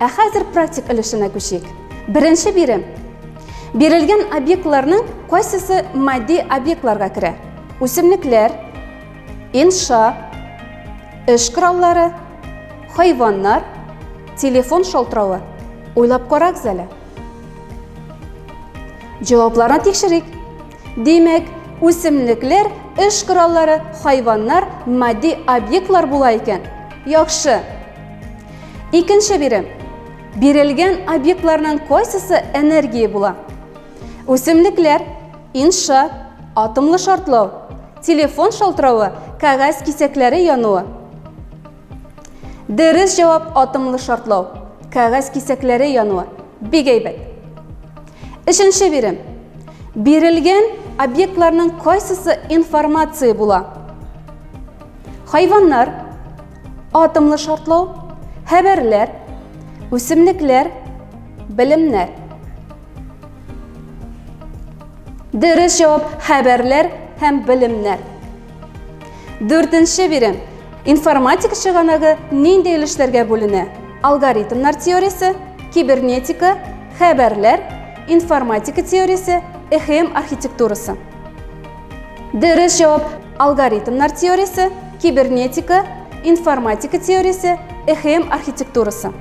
Ә хәзер практик өлешенә күчик. Беренче бирем. Бирелгән объектларның кайсысы матди объектларга керә? Үсемлекләр, инша, эш кораллары, хайваннар, телефон шалтыравы. Уйлап карагыз әле. Җавапларны тикшерик. Димәк, үсемлекләр, эш кораллары, хайваннар матди объектлар була икән. Яхшы. Икенче бирем. Бирелгән объектларның кайсысы энергия була? Үсемлекләр, инша, атомлы шартлау, телефон шалтыравы, кәгазь кисәкләре януы. Дөрес җавап атомлы шартлау, кәгазь кисәкләре януы. Бик әйбәт. Өченче бирем. Бирелгән объектларның кайсысы информация була? Хайваннар, атомлы шартлау, хәбәрләр, үсемлекләр, белемнәр. Дөрес җавап хәбәрләр һәм белемнәр. Дүртенче бирем. Информатика чыганагы нинди өлешләргә бүленә? Алгоритмнар теориясе, кибернетика, хәбәрләр, информатика теориясе, ЭХМ архитектурасы. Дөрес җавап алгоритмнар теориясе, кибернетика, информатика теориясе, ЭХМ архитектурасы.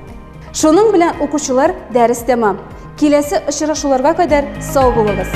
Шуның белән укучылар дәрес тәмам. Киләсе очрашуларга кадәр сау булыгыз.